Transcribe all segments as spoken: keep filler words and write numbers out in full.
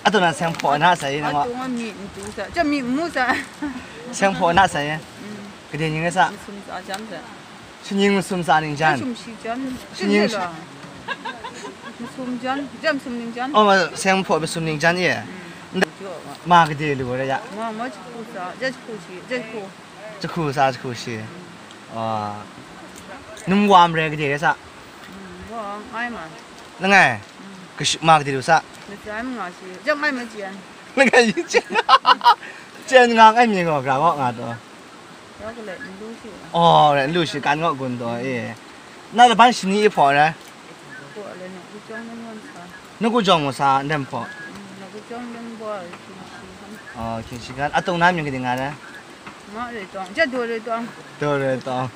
Atu na seng hpaw na sa ye na ma. Atu nga mi n tu sa, ja mi n mu sa. Seng hpaw na sa ye. Mm. Kade ning sa. Sum sa jam sa. Shi ning sum sa ning jan. Sum shi jan. Shi ning sum jan. Jam sum ning jan. Oh, ma seng hpaw be sum ning jan ye. Mm. Ma kade lu re ya. Ma ma chi ku sa, ja chi ku shi, ja chi ku. Jahku sa jahku shi. Ah. Num wa mare kade re sa? Mm, wa, ngai ma. Langai? Mm. Kashu ma kade lu sa? Natsai ma nga shi. Jang ngai ma jian. Langai yi jian. Jian nga ngai mi ngaw, gra ngaw nga to. Ya kale, ndu shi. Oh, re, ndu shi, kan ngaw gun to, eh. Na laban shani i hpaw re? Hpaw le, na ku jong na ngon sa. Na ku jong mu sa, ndem hpaw. Mm, na ku jong ndem bwa, kin shi kan. Oh, kin shi kan. Atung na mying kade nga re? Ma re tawng, ja do re tawng. Do re tawng.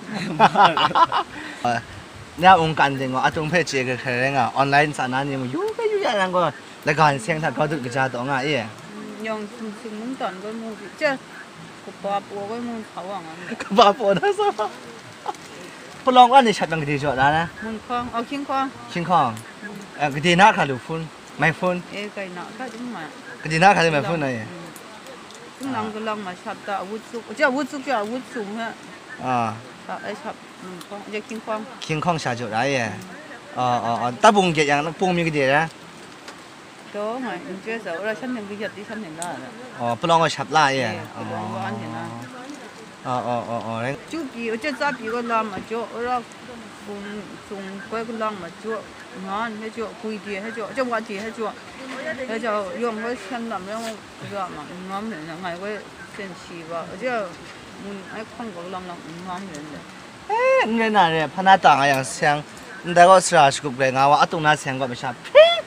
Nya ung kan ding gaw, atung hpe chye hkrai hkrai rai nga, online sa na ni mung, yu ga yu ya yang gaw, laga nseng hta grau dut kaja taw nga e. Mm, yawng sing sing mung tawn gaw mu bi, ja, kaba paw gaw mu sa wa nga ni. Kaba paw na sa. Palawng wa ni shat yang kade jaw da na? Mun hkawng, oh, hkying hkawng. Hkying hkawng. Mm. Eh, kade na hkra lu hpun? Mai hpun? Eh, kai na hkra dum ma. Kade na hkra lu mai hpun na ye? Mm. Tinglang galang ma shap ta, awut tsuk. Ja, awut tsuk ja, awut tsung ha. Ah. Sa ai shap, mm, hkawng, ja, hkying hkawng. Hkying hkawng sha jaw ra ye. Mm. Oh, oh, oh. Tabung gyet yang, pung mi kade ra? Daw ngai, n chye sa, ora shan nang kayat di shan nang la ra. Oh, palawng wa shap la ye. Eh, palawng wa an hte na. Oh, oh, oh, oh, ring. Chu pyi, aja tsa pyi gaw lam a jaw, ora kum sung koi galang ma jaw, ngan he jaw, gwi de he jaw, aja wa de he jaw, he jaw, yawng gaw shan lam rai gaw, ga ma, n ngam rai na, ngai gaw sen shi ba, aja mun ai hkawng gaw galang lang n ngam rai na. Eh, n rai na re, hpa na ta nga yang seng, ndai gaw sara shagup rai nga wa, atung na seng gaw masha hpring,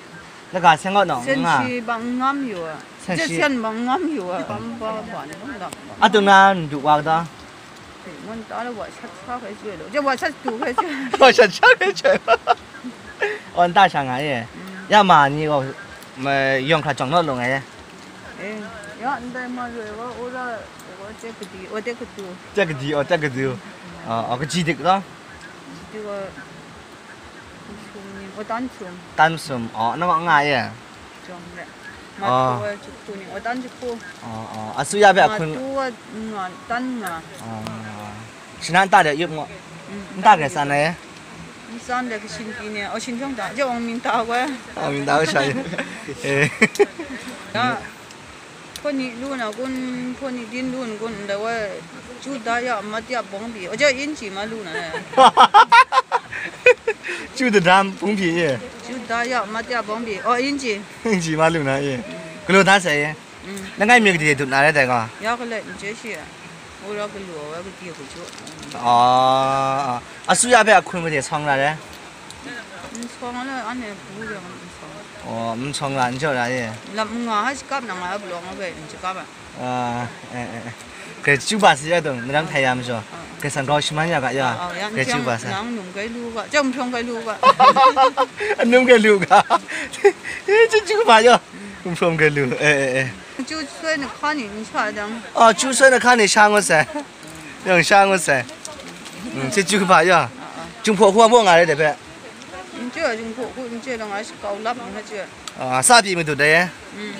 laga seng gaw nawng n nga. Sen shi bang n ngam yu a. Sen shi. Sen bang n ngam yu a. Bam ba ba ni bang dang. Atung na n du wa ga da? Ngun ta la wa shat sha kai joi lo. Ja wa shat tu kai joi. Wa shat sha kai joi. On ta sha nga ye. Mm. Ya ma ni gaw, ma, yawng hkra jawng naw lung ai ye. Eh, ya ndai ma roi wa, ora, wa te kadi, wa te kadu. Te kadi, o te kadu. Ah, o kaji dik lo? Di wa, sum ni, o tan sum. Tan sum, o, na ma nga ye? Jawng le. Ma tu wa jukhu ni, o tan jukhu. O, o, asu ya hpe ahkun. Ma tu wa nga, tan nga. O, shanan ta de yup ngo. Mm. Nta grai san ai? N san de kashin pyi ni, o, shin jawng ta, jawng ming ta wa. O, ming ta wa sha ye. Eh. Ya. Hpawni lu na kun, hpawni din lu na kun, ndai wa, Judaya Matya bawng pyi, o ja yin ji ma lu na le. Judaya bawng pyi e. Judaya Matya bawng pyi, o yin ji. Yin ji ma lu na e. Galaw da sai e. Mm. Langai mi kade dut na re dai ga? Ya kale, n chye shi. Wora galu ai wa kadi kaju. Ah, ah. Asu ya hpe ahkun made sawng na re? N sawng la, anhte bu de n sawng. Oh, n sawng la, n jaw la ye. Lam nga ha shakap na nga ai palawng ai hpe n shakap ai. Ah, eh, eh, eh. Grai chyu ba sai ya dong, na ram htai ya majaw. Ah. Grai sang grau shaman ya ga ya. Ah, ah, ya, grai chyu ba sai. Nang num grai lu ga, chyam hprawng grai lu ga. Num grai lu ga. Eh, chyu chyu ba ya. Hprawng grai lu. Eh, eh, eh. Chyu soi na hka ni n sha dang. Oh, chyu soi na hka ni sha ngut sai. Yawng sha ngut sai. Mm, chye chyu hpa ya. Jinghpaw hku wa baw nga re de hpe. N chye, jinghpaw hku n chye, dang a shakau lap n chye. Ah, sa pyi madu dai e? Mm.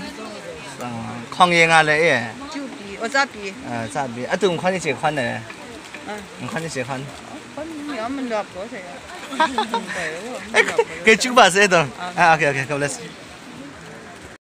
Ah, hkawng ye nga le e? Chyu pyi, aw, tsa pyi. Ah, tsa pyi. Atu nhkwan ni chye hkwan de? Ah. Nhkwan ni chye hkwan. Hkwan ni ya malap ko se ya. Kei chyu hpa se dong. Ah. Ah, okay, okay, God bless.